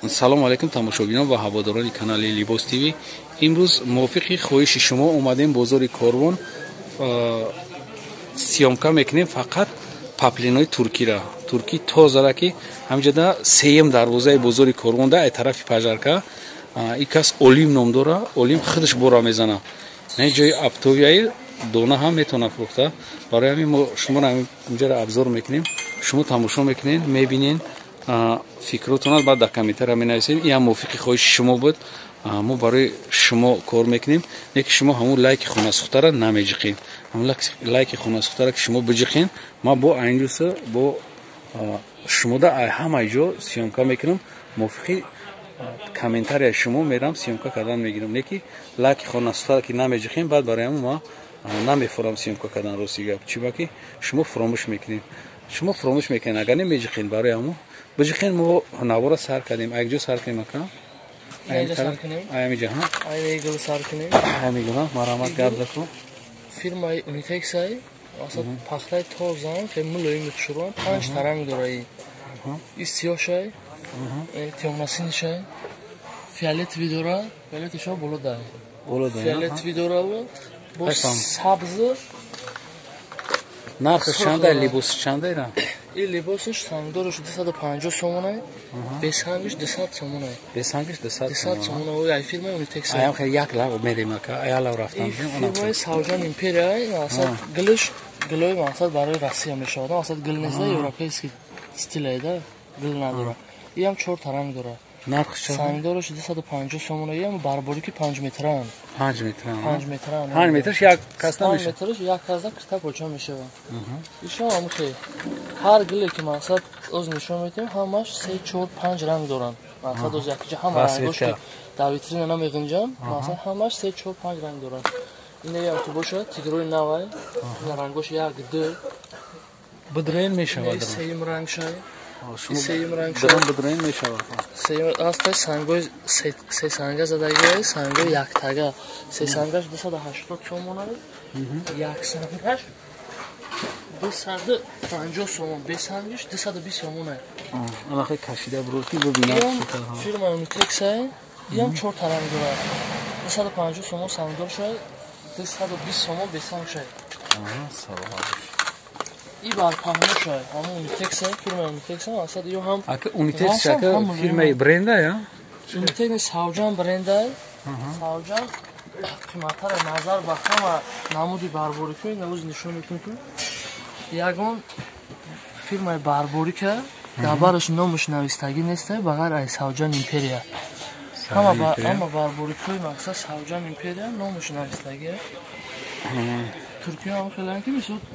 Салому алайкум тамошобинон ва ҳаводорони канали Либос ТВ. Имрӯз мувофиқи хоҳиши шумо омадем бозори Корвон, съёмка мекунем фақат паплинои туркира. Турки тозара ки ҳамҷода сеюм дарвозаи бозори Корвон да ай тарафи Пажарка. И кас Олим ном дора, Олим худаш бора мезана. Не ҷои оптовияи дона ҳам метавона фурӯхта. Барои ҳамин мо шуморо ҳаминҷоро обзор мекунем, шумо тамошо мекунед, мебинед, фикротонат баъд дар комментария менависед. Ин ҳам мувофиқи хоҳиши шумо буд. Мо барои шумо кор мекунем, не ки шумо ҳамун лайки хонасухтара намеҷиқед. Ҳамун лайки хонасухтара ки шумо биҷиқед, ман бо айнҷуса бо шумода ҳамаи ҷо съёмка мекунам. Мувофиқи комментарияи шумо мерам съёмка кардан мегирам. Не ки лайки хонасухтара ки намеҷиқем, баъд барои ҳамун ман намефурам съёмка кардан. Рости гап, чӣ ба ки шумо фуромӯш мекунед. Шумо фуромӯш мекунед, агар намеҷиқед, барои ҳамун биҷиқед. Мо навора сар кардем. Якҷо сар кунем ака? Аямиҷа, ҳа? Аймигул сар кунем. Аймигул, ҳа? Марҳамат, гап заку. Фирмаи Унитексай, асад пахтаи тозан, хеле мулоим хушрӯан, панҷ таранг дора. И сиёҳшай, тёмно-синийшай, фиолетовый дора, фиолетовыйшо боло дай. Боло дай. Фиолетовый дора бо сабз. Нархаш чандай, либосиш чандай ра? И либосиш сангдораш 250 сомонай, бесангиш 200 сомонай. Бесангиш 200 200 сомонай. Ай фирмаи Унитекс. Аям хеле як лав мерем ака, ая лав рафтан. Фирмаи Савҷан Империя, асад гилиш гилои мақсад барои Россия мешавад. Асад гил нест, европейский стиле да, гил надора. И ҳам чор таранг дора. Нархш чанд? Сангдораш 250 сомонай, ҳам барборики 5 метран. 5 метран. 5 метран. 5 метрш як кас намешавад. 5 метрш як кас да кита поча мешавад. Ишо ҳам хе. Ҳар гиле ки мақсад оз нишон медиҳем, ҳамаш 3, 4, 5 ранг доранд. Мақсад оз якҷа ҳама рангош ки дар витрина намеғинҷам, мақсад ҳамаш 3, 4, 5 ранг доранд. Ине ҳам ки бошад, тигрои навай, рангош 1, 2. Бидроин мешавад. Сеюм ранг шай. Сеюм ранг шай. Бидроин мешавад. Сеюм аста сангои се санга задагӣ, сангои яктага. Се сангаш 280 сомон, як сангаш 250 сомон, бесангиш 220 сомон. Аллахи кашида бурод ки бубинад. Фирма Унитекс, иам чор таранг дорад. 250 сомон сангдор шай, 220 сомон бесанг шай. Саломат. И барпаҳно шай, ҳамон Унитекс, фирма Унитекс, асад ё ҳам ака Унитекс ака фирмаи бренда я? Унитекс Савҷан бренда. Савҷан қиматтар назар ба ҳама намуди барборикҳо, навоз нишон мекунем. Ягон фирмаи барборика дар бараш номаш навистагӣ нест, ба ғайр аз Савҷан Империя. Ҳама барборикҳои мақсад Савҷан Империя номаш навистагӣ. Туркия ҳам хеле ки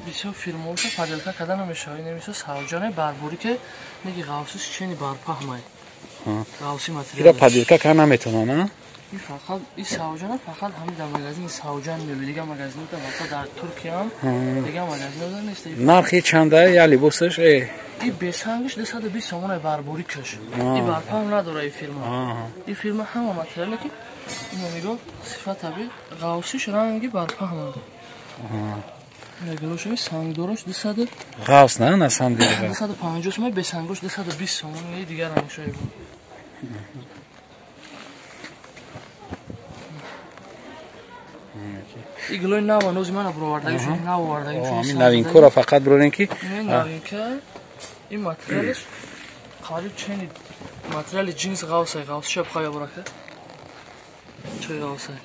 бисёр фирмаҳоша поделка карда намешавад. Ин мисол Савҷане барборике неги ғавсиш чени барпаҳмай. Ғавси материал. Ира поделка карда наметавонад, а? И фақат и Савҷана фақат ҳамин дар магазини Савҷан мебинӣ, дигар магазинҳо фақат дар Туркия ҳам дигар магазинҳо нест. Нархи чанда я либосаш? И бесангиш 220 сомон барборикаш. И барпаҳм надора и фирма. И фирма ҳама материале ки ино нигоҳ сифатаби ғавсиш ранги барпаҳманд. Нагилошави сангдорош 200 ғавс на на самом деле 250 сомон, бесангош 220 сомон, и дигар рангшои буд. И гилои нава нози мана бировардаги шуд, нав овардаги шуд. Ҳамин новинкора фақат бирорем ки новинка ин материалаш қариб чени материали ҷинс ғавсай, ғавсиша пхая бурака. Чой ғавсай.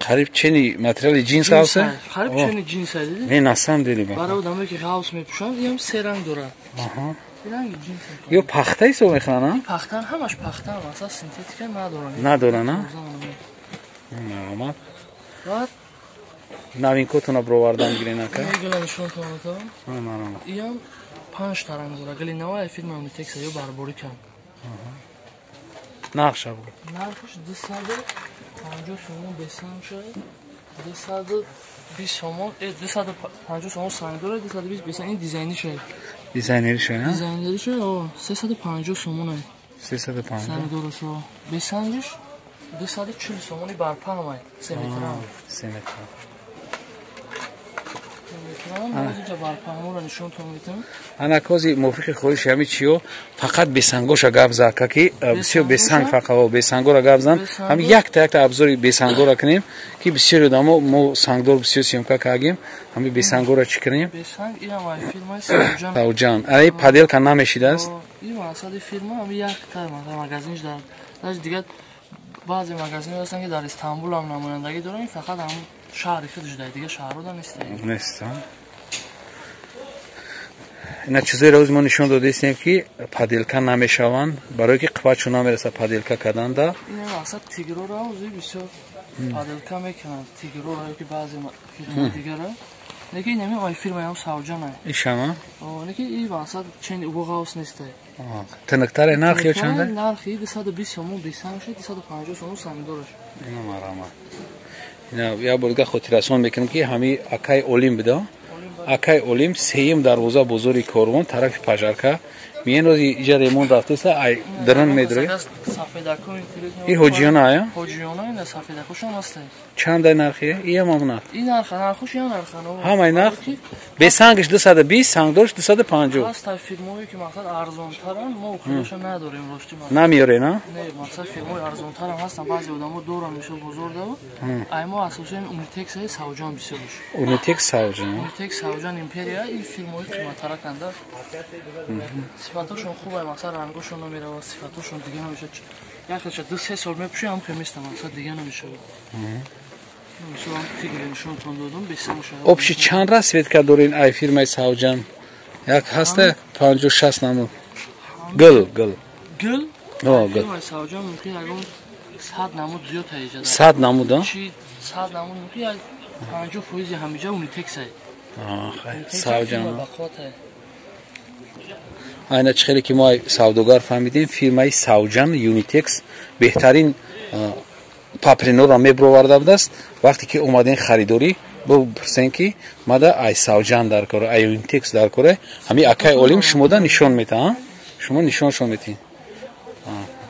Қариб чени материали ҷинс ғавса? Қариб чени ҷинс диди? Не, на самом деле ба. Барои одамое ки ғавс мепӯшанд, иам се ранг дорад. Ранги ҷинс. Ё пахта ҳисоб мекунанд, а? Пахта, ҳамаш пахта, масалан синтетика надоранд. Надоранд, а? Марҳамат. Баъд новинкотона бировардан гирен ака. Гила нишонтон метавон. Марҳамат. Иам панҷ таранг дорад. Гили нава фирма Унитекс ё барборикам. Нархша буд. Нархаш 250 сомон бесанг шай, 220 сомон, 250 сомон санг дорад, 220 бесанг. Ин дизайнӣ шай. Дизайнери шай, а? Дизайнери шай, о, 350 сомон ай. 350. Санг дораш, о. Бесангиш 240 сомони барпаҳм ай, 3 метран. 3 метран. Ана кози мувофиқи хоҳиши ҳами чиё фақат бесангоша гап зад, ки бисёр бесанг фақат бесангора гап зан. Ҳами якта якта абзори бесангора кунем, ки бисёри одамо мо сангдор бисёр съёмка кардем, ҳами бесангора чӣ кунем? Бесанг ин ҳам фирмаи Савҷан. Савҷан. Ай поделка намешидааст? Ин мақсади фирма ҳами якта магазинш дар даже дигар баъзе магазинҳо ҳастанд, ки дар Истанбул ҳам намояндагӣ доранд, ин фақат ҳам шаҳри худаш дар дигар шаҳрҳо нест. Нест. Ина чизоеро ҳозир мо нишон додаистем, ки поделка намешаванд, барое ки қувватшон намерасад поделка карданда. Ин мақсад тигрора ҳозир бисёр поделка мекунанд, тигрора ё ки баъзе фирмаи дигара. Лекин ин ҳамин ай фирмаи ҳам Савҷан. Ишама? Лекин ин мақсад чен уғавс нест. Тиниктаре нарх ё чанда? Нархи 220 сомон бесанг шуд, 250 сомон сангдораш. Ина марҳамат. Ина як бор дига хотиррасон мекунем, ки ҳами акай Олим буда. Акай Олим сеюм дарвоза бозори Корвон тарафи Пажарка. Миен рози иҷа ремонт рафтеста, ай дрон медрои. Сафедако И ҳоҷиёна ая? Ҳоҷиёна ина сафедакошам ҳаст. Чандай нархи? Иам ҳамон. Ин нарх нархош я нарх. Ҳамаи нарх? Бесангш 220, сангдорш 250. Ҳаст фирмое ки мақсад арзонтаранд, мо худоша надорем рости. Намеёре, на? Не, мақсад фирмои арзонтарам ҳастанд, баъзе одамо доранд мисол бозор да. Ай мо асосан Унитекс Савҷан бисёрш. Унитекс Савҷан. Унитекс Савҷан Империя ин фирмои қиматтараканда. Сифатошон хуб ай, мақсад рангошон намеравад, сифатошон дига намешавад. Як хелша 2-3 сол мепӯши, ҳам хемиста мақсад дига намешавад. Общий чанд расцветка дорин ай фирмаи Савҷан? Як ҳаста 50-60 намуд. Гул, гул. Гул? О, гул. Фирмаи Савҷан мумкин ягон 100 намуд зиёд ҳаҷа. 100 намуд, а? Чи 100 намуд мумкин як 50% ҳамиҷа Унитекс ай. Хай, Савҷан. Айна чӣ хеле ки мо савдогар фаҳмидем, фирмаи Савҷан Юнитекс беҳтарин паприноро мебироварда будааст. Вақте ки омадем харидорӣ, бипурсем, ки мада ай Савҷан дар кора, ай Юнитекс дар кора, ҳами акай Олим шумода нишон метаҳад, шумо нишоншон метиҳед.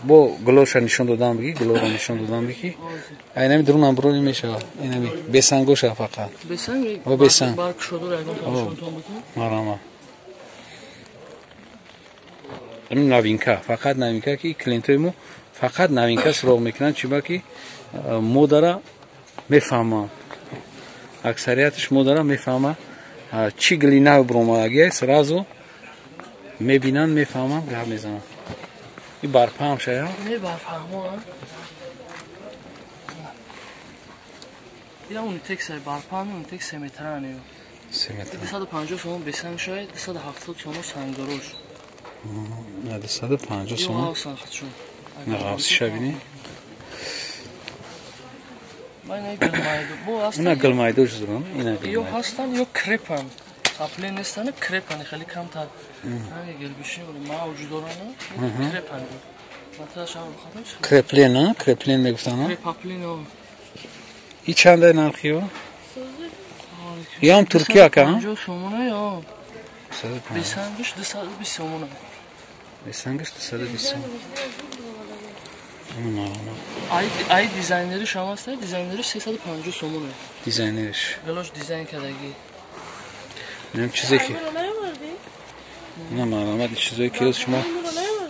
Бо гулоша нишон додам бигӣ, гулоро нишон додам бигӣ. Айнами дурунам бирони мешавад, инами бесангоша фақат. Бесанг? О, бесанг. Марама. Новинка, фақат новинка, ки клиентои мо фақат новинка суроғ мекунанд, чиба ки модара мефаҳманд. Аксарияташ модара мефаҳмад, чӣ гили нав биромадагия сразу мебинанд, мефаҳманд, гап мезананд. И барпаҳам шая? Не, барпаҳмо. Ина Унитекс ай барпаҳам, Унитекс 3 метра не. 3 метра. 250 сомон бесанг шай, 270 сомон сангдорош. 250 сомон. Ғафсиша бинӣ. Ина гулмайдош зурам, ина ё ҳастанд, ё крепан. Қапле нестанд, крепан хеле камтар. Ранги гилбиши мавҷ доранд, крепан. Креплен, а? Креплен мегуфтанд, а? Крепаплин. И чандай нархиё? Иам Туркия ка? 50 сомона ё. Бесангш 220 сомона. Бесангш 220 сомона. Ай дизайнериш ҳам ҳаст, дизайнериш 350 сомона. Дизайнериш. Велош дизайн кардагӣ. Инам чизе ки. На марҳамат, чизое ки шумо,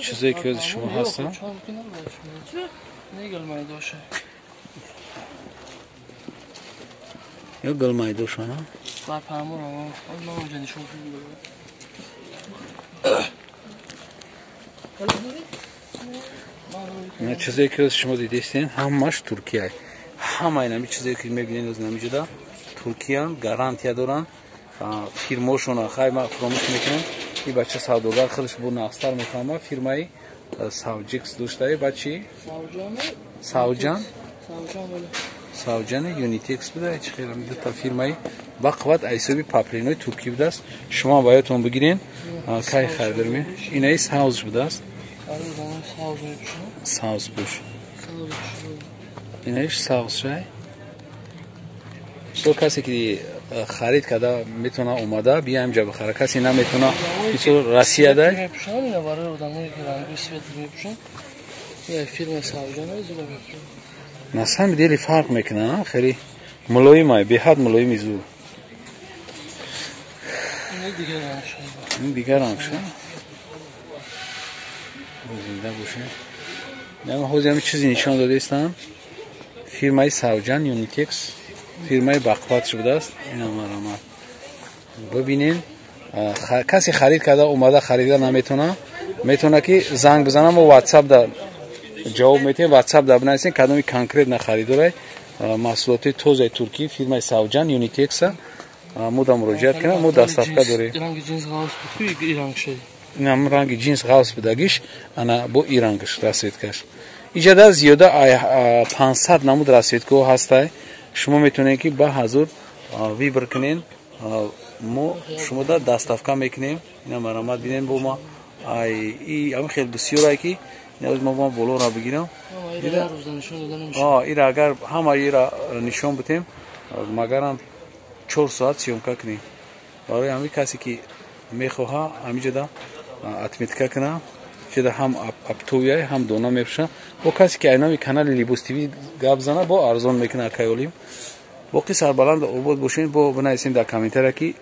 чизое ки шумо ҳастанд. Не гулмайдоша. Ё гулмайдоша, на? Барпаҳморо, ман онҷа нишон медиҳам. Ина чизое ки шумо дидистен, ҳамаш Туркия. Ҳама инами чизое ки мебинед аз намиҷода Туркиян, гарантия доранд. Фирмошона хай ма фуромӯш мекунам. И бача савдогар худаш бо нақстар мефаҳмад. Фирмаи Савҷикс доштаи бачи? Савҷан? Савҷан Юнитекс буда, чӣ хеле дута фирмаи ба қувват ҳисоби паплинои туркӣ будааст. Шумо ба ёдтон бигирен, кай харидор ме. Инаи савз будааст. Савз пӯш. Инаиш савз шай. Мисол касе ки харид карда метавона омада бия инҷа бихара. Касе наметавона, мисол Россия дай. Барои одамое ки ранги свет мепӯшанд, фирма Савҷан зуба мепӯшанд. На самом деле фарқ мекунад, хеле мулоим ай, беҳад мулоими зур. Ин дигар рангша. Зинда бошед. Нама ҳозир ҳамин чизи нишон додаистам. Фирмаи Савҷан Юнитекс, фирмаи бақувватш будааст. Ина марамат. Бибинен, касе харид карда омада харида наметона, метавона ки занг бизана, мо WhatsApp да ҷавоб метиҳем, WhatsApp да бинависем кадоми конкретно харидорай маҳсулоти тозаи туркӣ фирмаи Савҷан Юнитекса мо да муроҷиат кунам, мо доставка дорем. Ранги ҷинс ғавс буд, и ранг шуд. Инам ранги ҷинс ғавс будагиш, ана бо и рангш расцветкаш. Иҷада зиёда 500 намуд расцветкаҳо ҳастай. Шумо метавонед ки ба ҳазур выбор кунен, мо шумода доставка мекунем. Ина марамат бинен, бо ма ай и ами хел бисёрай ки ина мо болоро бигирам. Ира агар ҳама ира нишон битем, магарам 4 соат съёмка кунем. Барои ҳамин касе ки мехоҳа ҳамиҷода отметка куна, ҷода ҳам оптовый ҳам дона мепӯша. Бо касе ки айноми канали Либос ТВ гап зана, бо арзон мекуна акай Олим. Боқӣ сарбаланд обод бошед, бо бинависем дар комментария ки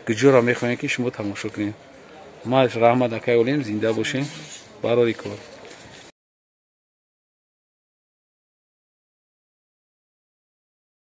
куҷоро мехоҳем ки шумо тамошо кунед. Ма раҳмат, акай Олим, зинда бошед, барори кор.